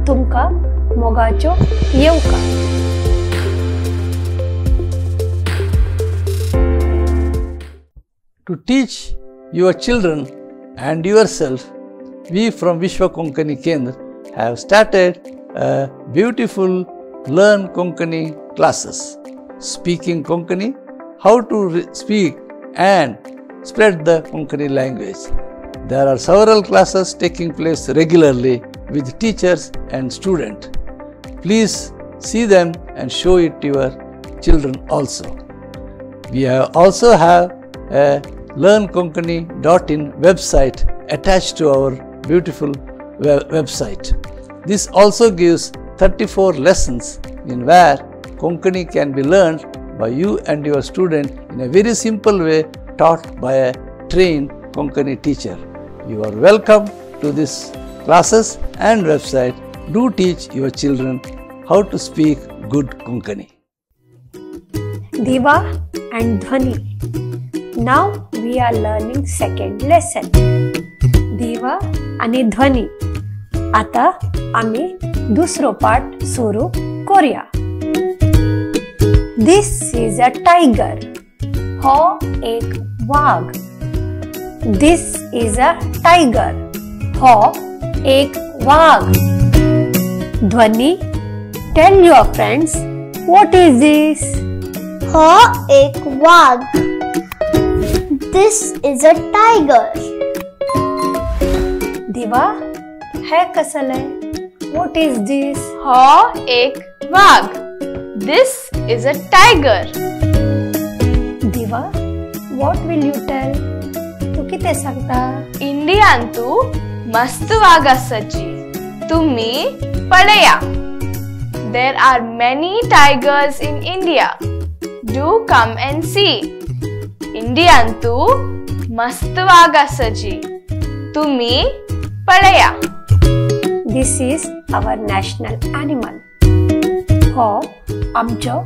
तुमकां मोगाच्यो येवकार. To teach your children and yourself, we from Vishwa Konkani Kendra have started a beautiful Learn Konkani classes. Speaking Konkani, how to speak and spread the Konkani language. There are several classes taking place regularly with teachers and students. Please see them and show it to your children also. We also have a learnkonkani.in website attached to our beautiful website. This also gives 34 lessons in where Konkani can be learned by you and your student in a very simple way, taught by a trained Konkani teacher. You are welcome to this classes and website. Do teach your children how to speak good Konkani. Diva and Dhwani. Now we are learning second lesson. Diva आणि ध्वनी. आता आम्ही दुसरो पाठ सुरू करूया. This is a tiger. हो एक वाघ. This is a tiger. हो एक वाघ. Dhwani, tell your friends what is this? हो एक वाघ. This is a tiger. Diva, है कसले? What is this? हो एक वाघ. This is a tiger. Diva, what will you tell? तू कितें सांगता? इंडियांतू मस्त वाघ आसाची. तुम्ही पळया. There are many tigers in India. Do come and see. इंडियांतू मस्त वाघ आसाची. तुम्ही पळया. This is our national animal. हो आमचो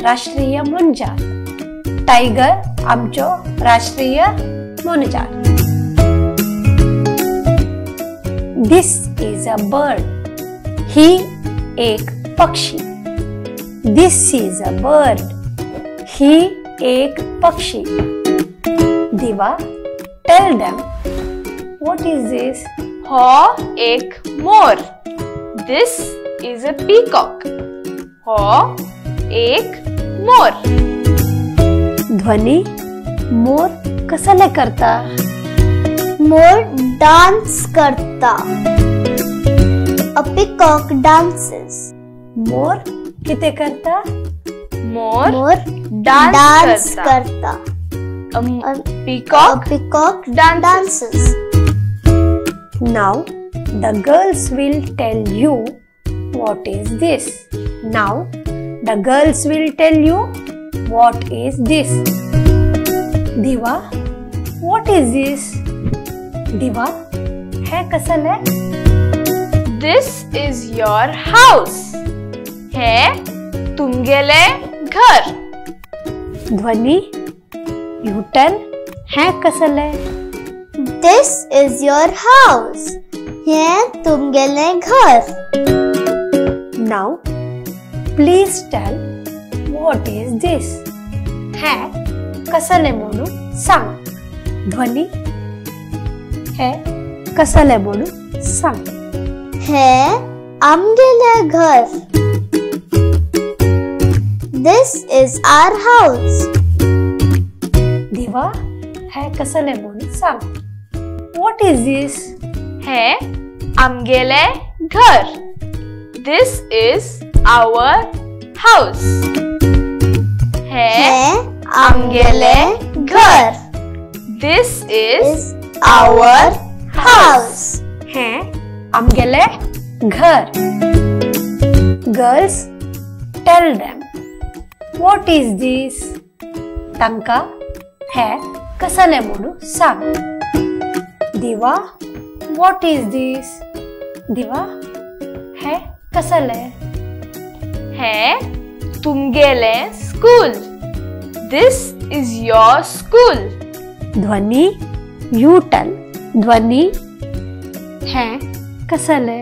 राष्ट्रीय मोनजात. टायगर आमचो राष्ट्रीय मोनजात. This is a bird. ही एक पक्षी. This is a bird. ही एक पक्षी. Diva, tell them what is this? हो एक मोर. This is a peacock. हो एक मोर. ध्वनी, मोर कसले करता? मोर डांस करता. A peacock dances. मोर किते करता? मोर डांस करता. A peacock dances. Now the girls will tell you what is this. Now the girls will tell you what is this. Diva, what is this? Diva, है कसले? This is your house. है तुमगेले घर. ध्वनि, you tell है कसले? This is your house. है तुमगेले घर. Now please tell what is this? है कसले म्हणून सांग. ध्वनी, है कसले म्हणून सांग. है आमगेले घर. This is our house. Diva, है कसले म्हणून सांग. What is this? है आमगेले घर. This is our house. है आमगेले घर. This is our house. है आमगेले घर. Girls, tell them what is this? तांका है कसले म्हणून सांग. Diva, what is this? Diva, है कसले? है तुमगेले school. This is your school. Dhwani, you tell. ध्वनी, है कसले?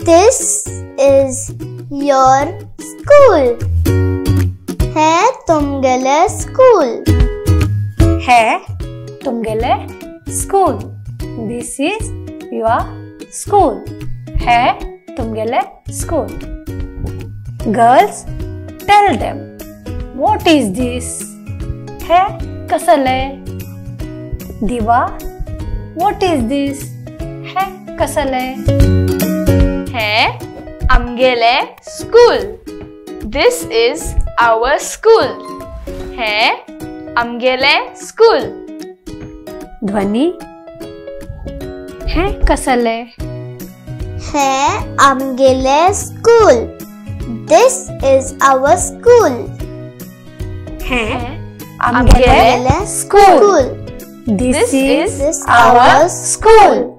This is your school. हें तुमगेलें स्कूल. हें तुमगेलें school. This is your school. हें तुमगेलें school. Girls, tell them, what is this? हें कसलें? Diva, what is this? हें कसलें? हें आमगेलें school. This is our school. हें आमगेलें स्कूल. ध्वनी, हें कसलें? हें आमगेलें school. This is our school. हें आमगेलें school. This is our school.